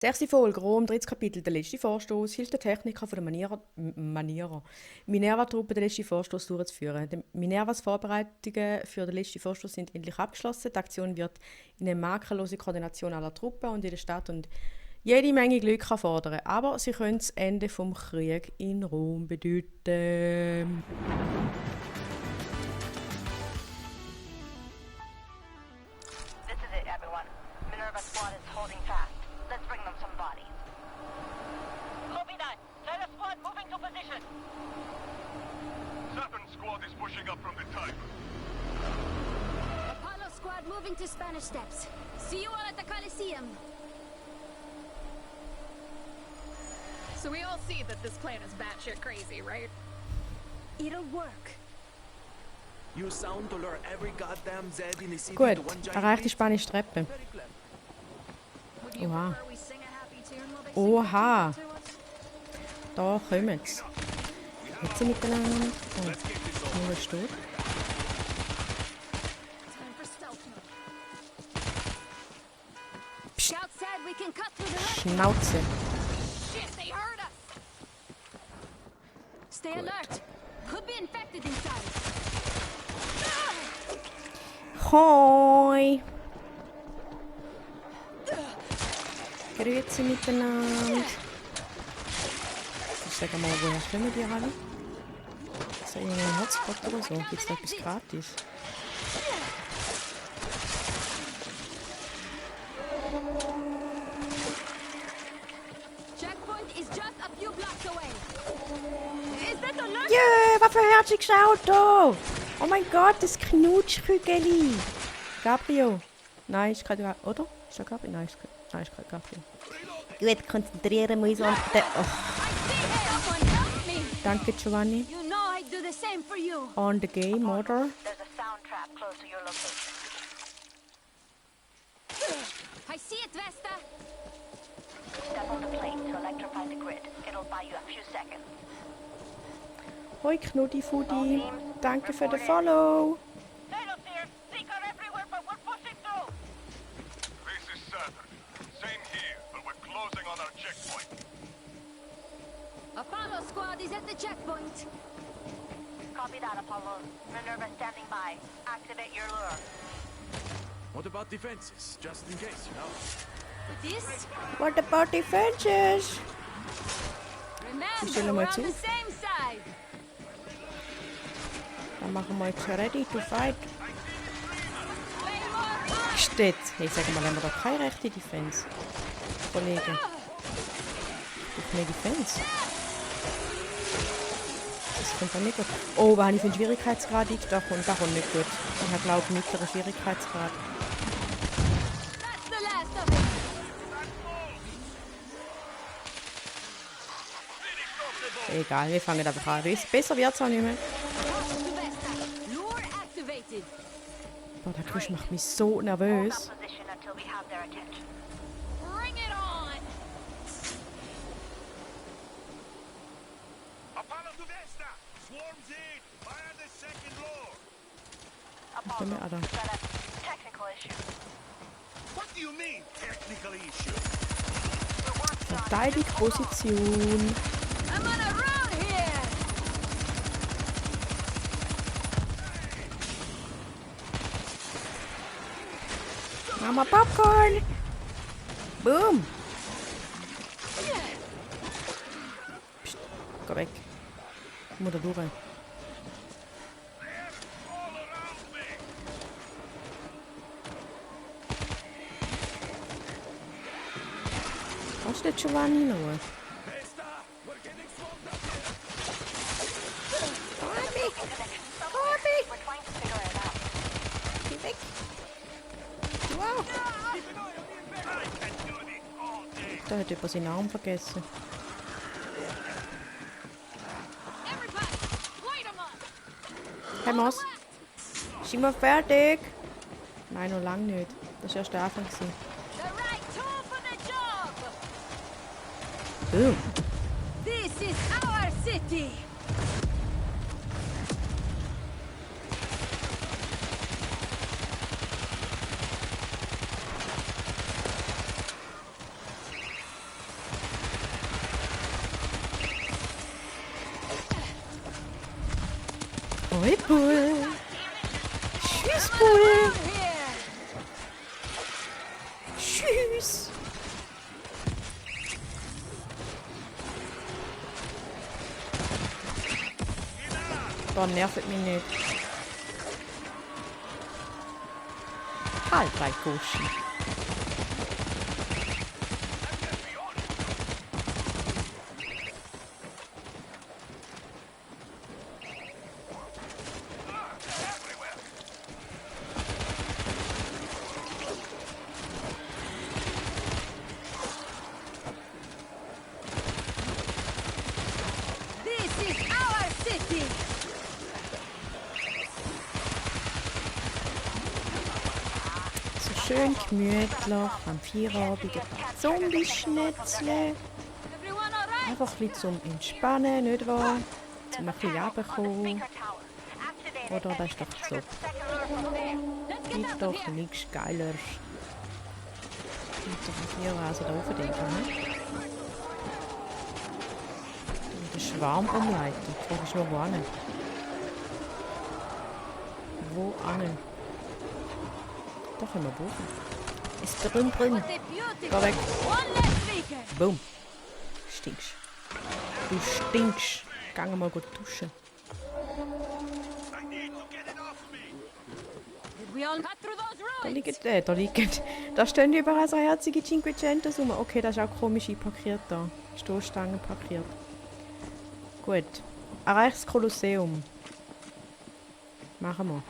Sechste Folge, Rom, drittes Kapitel, der letzte Vorstoß, hilft der Techniker von der Minerva-Truppe, den letzten Vorstoß durchzuführen. Minervas Vorbereitungen für den letzten Vorstoß sind endlich abgeschlossen. Die Aktion wird in eine makellose Koordination aller Truppen und in der Stadt und jede Menge Glück erfordern. Aber sie können das Ende des Krieges in Rom bedeuten. This is it, everyone. Minerva squad is holding fast. Let's bring them some bodies. Copy that. Tyler squad moving to position. Saturn squad is pushing up from the Tiber. Apollo squad moving to Spanish Steps. See you all at the Coliseum. So we all see that this plan is batshit crazy, right? It'll work. You sound to lure every goddamn Zed in the city Gut, to one giant erreicht die beast? spanische Treppe. Very clever. Would you Oha. prefer we sing a happy tune while they sing Oha. the tune to us? Da kommen sie. Jetzt sind miteinander. Oh, nur steht. Time for stealth mode. Scout said we can cut through the rest. Schnauze. Shit, they heard us. Stay alert. Could be infected inside. Hoi! Grüezi miteinander. Ich sag mal, woher kommen die alle? Ist da irgendein Hotspot oder so? Gibt es da etwas gratis? Checkpoint is just a few blocks away. Is that alert? Jö, was für ein herziges Auto! Oh mein Gott, das Knutschkügeli! Gabriel! Nein, ist kein Gabriel, oder? Ist das Gabriel? Nein, ist kein Gabriel. Gut, konzentrieren wir uns an den... Oh, I see someone help me. danke, Giovanni. You know I'd do the same for you. On the game, oder? There's a sound trap close to your location. I see it, Vesta. Step on the plate to electrify the grid. It'll buy you a few seconds. Hoi, Knuddi-Fudi. Danke für den Follow. Titles here. Seeker everywhere, but we're pushing through. This is Saturn. Same here, but we're closing on our checkpoint. Apollo squad is at the checkpoint. Copy that, Apollo. Minerva standing by. Activate your lure. What about defenses? Just in case, you know? This? What about the fences? stellen Remember, mal we're on zu. the same side. Dann machen wir jetzt ready to fight. Claymore, Steht. Hey, sag mal, haben wir da keine rechte Defense? Kollege. Doch mehr Defense. Das kommt doch nicht gut. Oh, was habe ich für einen Schwierigkeitsgrad? Da kommt nicht gut. Ich habe, glaube ich, mittleren Schwierigkeitsgrad. that's the last of it. Egal, wir fangen einfach an. Besser wird es auch nicht mehr. Apollo to Vesta. Lure activated. Boah, der Crush macht mich so Hold nervös. that position until we have their attention. Bring it on. Apollo to Vesta! Swarms in! Fire the second lure! Apollo, wir alle. got a technical issue. What do you mean, technical issue? We're working on it. Verteidigt Position. I'm on a roll here. Mama Popcorn. Boom. Psst, geh weg. Ich muss da durch. Kannst du nicht Giovanni noch? Vesta! We're getting swamped up here! Corby! We're trying to figure it out. Geh weg! Wow! I can do this all day! Da hat jemand seinen Arm vergessen. Everybody, light 'em up. Hey Moss, sind wir fertig? Nein, noch lange nicht. Das war erst der Anfang. The right tool for the job. Boom! This is our city. Hoi, Bull. Tschüss, Bull. Tschüss. Boah, nervt mich nicht. Halt, bei Guschen. This is our city! So schön gemütlich am Feierabend ein paar Zombie-Schnitzle. Everyone alright? Einfach ein bisschen zum Entspannen, nicht wahr? Zum ein bisschen runterkommen. Oder das ist doch so. Gibt doch nichts Geileres. Mit der Vierer also da oben denken, ne? Den Schwarm umleiten. Die Frage ist nur, wo hin? Wo hin? Da können wir buchen. Ist drin. What a beautiful Geh weg. one last weekend! Boom. Stinkst. Du stinkst. Geh mal gut duschen. Did we all cut through those Da ruins? liegen. Da stehen überall so herzige Cinquecentos rum. Okay, das ist auch komisch einparkiert da. Stoßstangen parkiert. Gut. Erreicht das Kolosseum. Machen wir.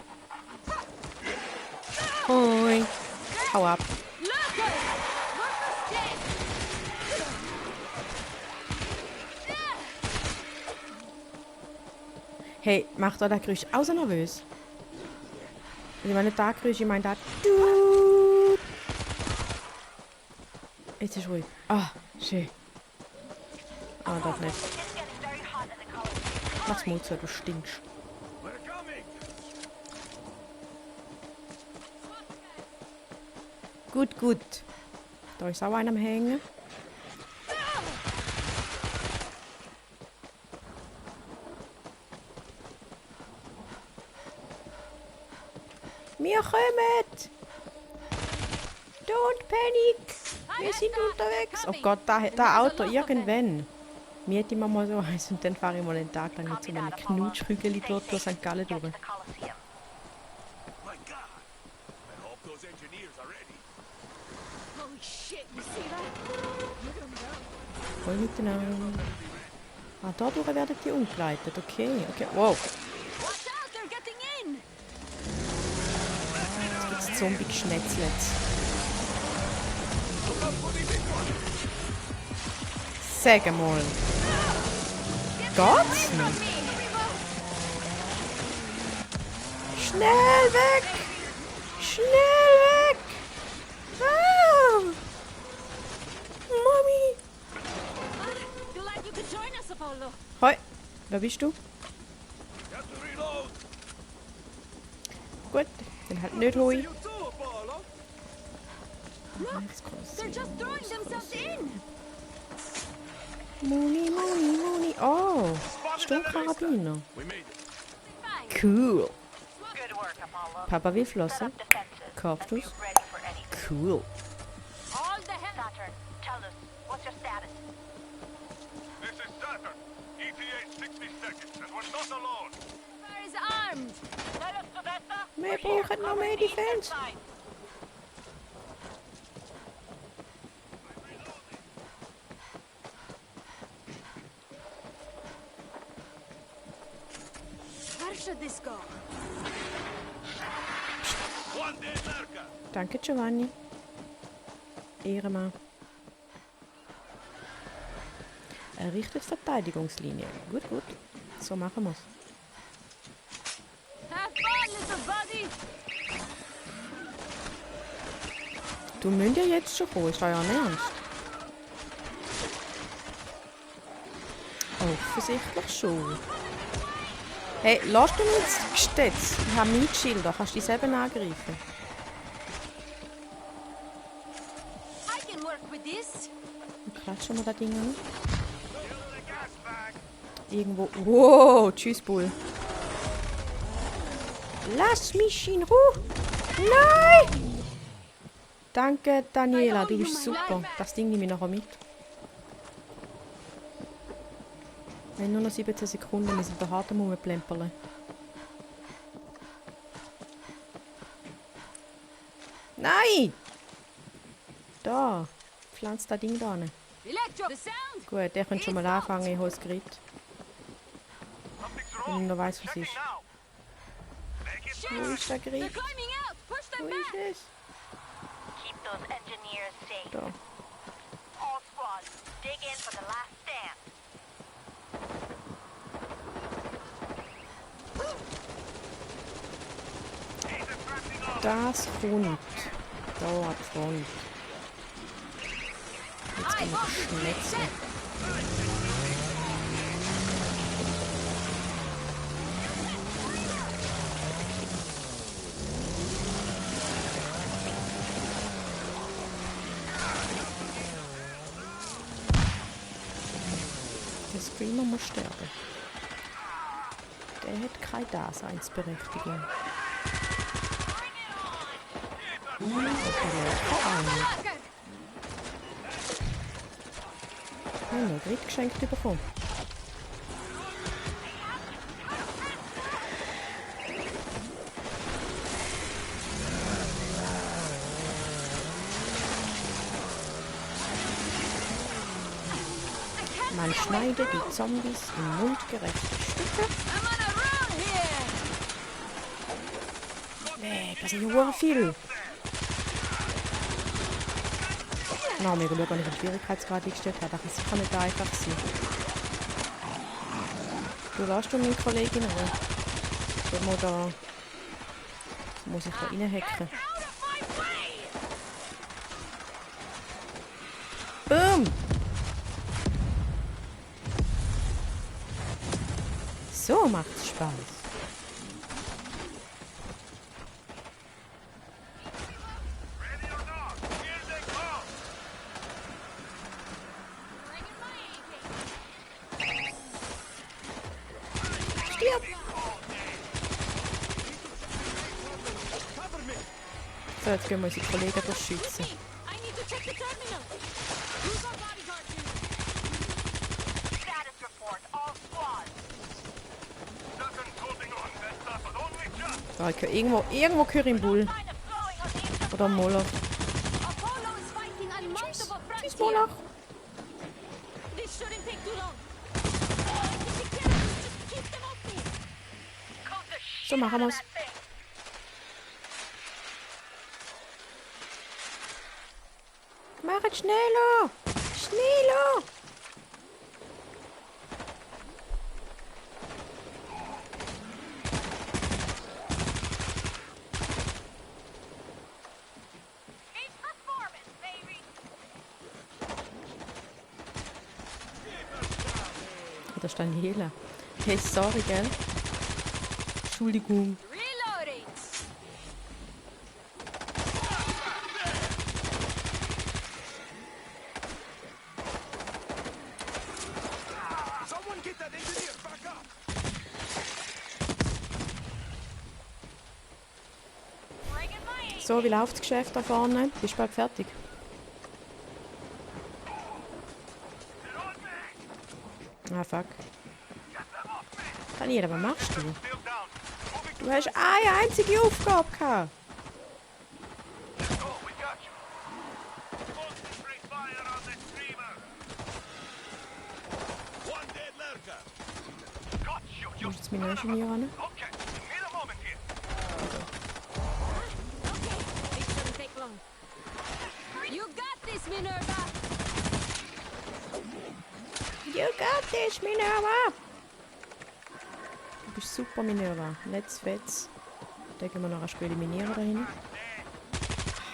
Hoi. Hau ab. Look at it! Marcus dead! Hey, macht da das Geräusch auch so nervös? Ich meine nicht das Geräusch, ich meine das. Du. Jetzt ist ruhig. Ah, schön. Ah, doch nicht. Mach's Mut zu, du stinkst. Gut. Da ist auch einer am Hängen. Wir kommen! Don't panic! Wir sind unterwegs! Oh Gott, da Auto irgendwann. Miete ich mir mal so eins und dann fahre ich mal einen Tag lang mit so einem Knutschkügel durch St. Gallen durch. My God! I hope those engineers are ready. Holy shit, you see that? You don't know. Voll miteinander. Ah, dadurch werden die umgeleitet. Okay. Wow. Watch out, they're getting in! Jetzt gibt's Zombie-Geschnetzel jetzt. Sag mal. Geht's nicht? Schnell weg! Schnell weg! Ah! Mami! Feel like you could join us, Apollo. Hoi, wer bist du? You have to reload. Gut, dann halt nicht hoi. You too, Apollo. They're just throwing themselves in! Moni. Oh, Sturmkarabiner. We made it. Fine. Cool. Good work, Apollo. Papa will flossen. Defenses. Kaktus. Ready for anything. Cool. All the hell. Saturn, tell us, what's your status? This is Saturn. ETA 60 seconds, and we're not alone. Fire is armed! Tell us, Sylvester. Wir brauchen noch mehr Defense. Where should this go? One day, America. Danke, Giovanni. Ehrenmann. Errichtet Verteidigungslinie. Gut. So machen wir's. Have fun, little buddy! Du müsst ja jetzt schon kommen, ist das ja nicht ernst? Offensichtlich schon. Hey, lass du mich jetzt gestützt. Ich habe Mietschilder, kannst du dich selber angreifen? I can work with this! Klatschen wir das Ding an? Irgendwo. Wow, tschüss, Bull. Lass mich in Ruhe! Nein! Danke, Daniela, du bist super. Das Ding nehme ich nachher mit. Wir haben nur noch 17 Sekunden, wir sind da hart am Rumplempern. Nein! Da! Pflanzt das Ding da hin. Electro, the sound! Gut, der könnte schon mal anfangen, ich hole das Gerät. Something's Wenn wrong. ich noch weiss, was es Checking ist. now. Make it Wo ist der They're Gerät? climbing out! Push Wo them back! ist es? Keep those engineers safe. Da. All squads, dig in for the last stand. Das kommt. Da kommt. Jetzt kann ich schnetzen. Der Screamer muss sterben. Der hat keine Daseinsberechtigung. Und der lädt vor allem. Ich habe noch ein Grid geschenkt bekommen. Man schneidet die Zombies in mundgerechte Stücke. I'm on a roll here! Nee, das ist ja viel. Na, wir schauen, ob ich den Schwierigkeitsgrad eingestellt habe. Das kann sicher nicht einfach sein. Du lässt meine Kollegin rein. Muss ich da reinhacken. Boom! So macht's Spaß. Ready or not, here they come. Stirb! So, jetzt gehen wir unsere Kollegen durchschützen. I need to check the terminal! Who's our bodyguard here? Status report, all squads. Dutton's holding on. That's up, but only just. Da, ich höre irgendwo höre ich einen Bull. Sign of slowing on the inside. Oder einen Moloch. Apollo is fighting on multiple fronts Tschüss, here. Moloch. This shouldn't take too long. Just keep them off me. Coat the shit So machen out of wir's. that thing. Machet schneller! Schneller! Peak performance, baby. Das ist Daniela. Hey, sorry, gell? Entschuldigung. Reloading! Someone get that engineer back up! Bringing my aid. So, wie läuft das Geschäft da vorne? Bist du bald fertig? Ah, fuck. Daniela, was machst du? Still down. Moving to Du hast eine einzige Aufgabe gehabt. go. We got you. Concentrate fire on the streamer. One dead lurker! Got you. Du musst jetzt meinen Ingenieur an. Okay. Need a moment here. Okay, this shouldn't take long. You got this, Minerva! You got this, Minerva! Du bist super, Minerva. Let's fetz. Da gehen wir noch ein eliminieren da hinten.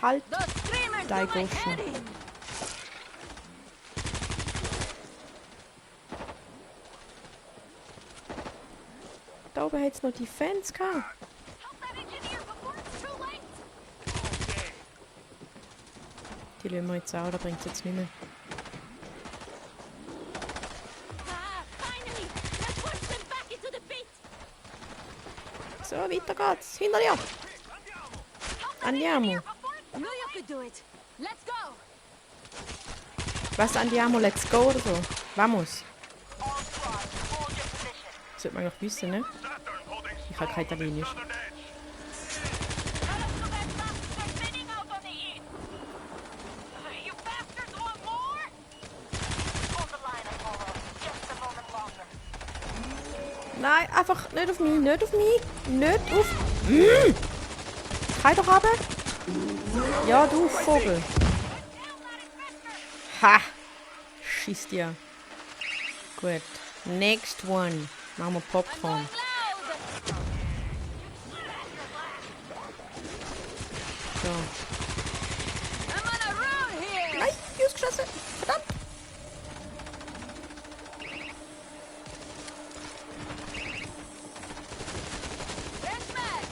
Halt! Those screamers Die do my Goshen. head in! Da oben hat es noch die Fans gehabt. Help that engineer before it's too late. Die lassen wir jetzt auch, da bringt es jetzt nicht mehr. Ah, finally! Let's push them back into the pit! So, So, weiter geht's. Hinter dir. Andiamo. I knew you could do it. Let's go. Was, Andiamo, let's go oder so? Vamos. All squads, hold your position. Sollte man noch wissen, ne? Saturn holding Ich habe kein Italienisch. southern edge. They're thinning out on the east. You bastards want more? Hold the line, Apollo. Just a moment longer. Nein, einfach nicht auf mich, nicht auf mich. Nicht auf... Kann doch runter? Ja, du Vogel. Ha! Schieß dir. Gut. Next one. Machen wir Popcorn. So. I'm on a roll here. Nein, die ist geschossen. Verdammt. There's Mag.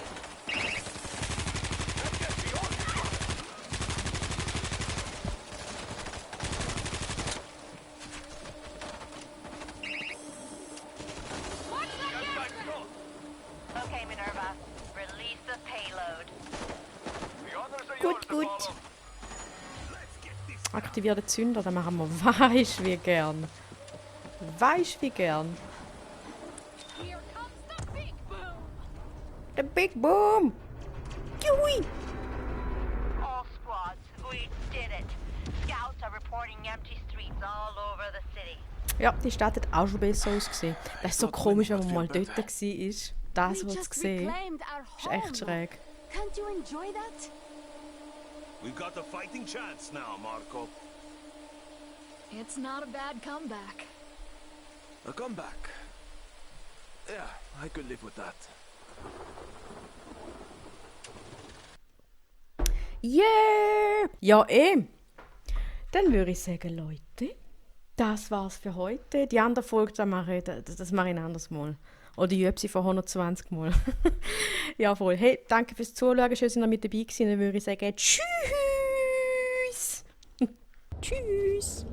Okay, Minerva. Release the payload. The others are Gut, yours, gut. Apollo. Let's get this. Aktivier den Zünder, dann machen wir weisst wie gern. Weisst wie gern. Here comes the big boom. The Big Boom. Kiwi. All squads, we did it. Scouts are reporting empty streets all over the city. Ja, die Stadt hat auch schon besser ausgesehen. Das ist so komisch, wenn man mal dort war. Das We so zu just sehen, reclaimed our ist home. echt schräg. Can't you enjoy that? We've got a fighting chance now, Marco. It's not a bad comeback. A comeback. Yeah, I could live with that. Yeah! Ja, Dann würde ich sagen, Leute, das war's für heute. Die andere Folge, das mache ich ein anderes Mal. Oder ich übe sie vor 120 Mal. Ja, voll. Hey, danke fürs Zuschauen. Schön, dass ihr mit dabei gewesen. Dann würde ich sagen, tschüss! Tschüss!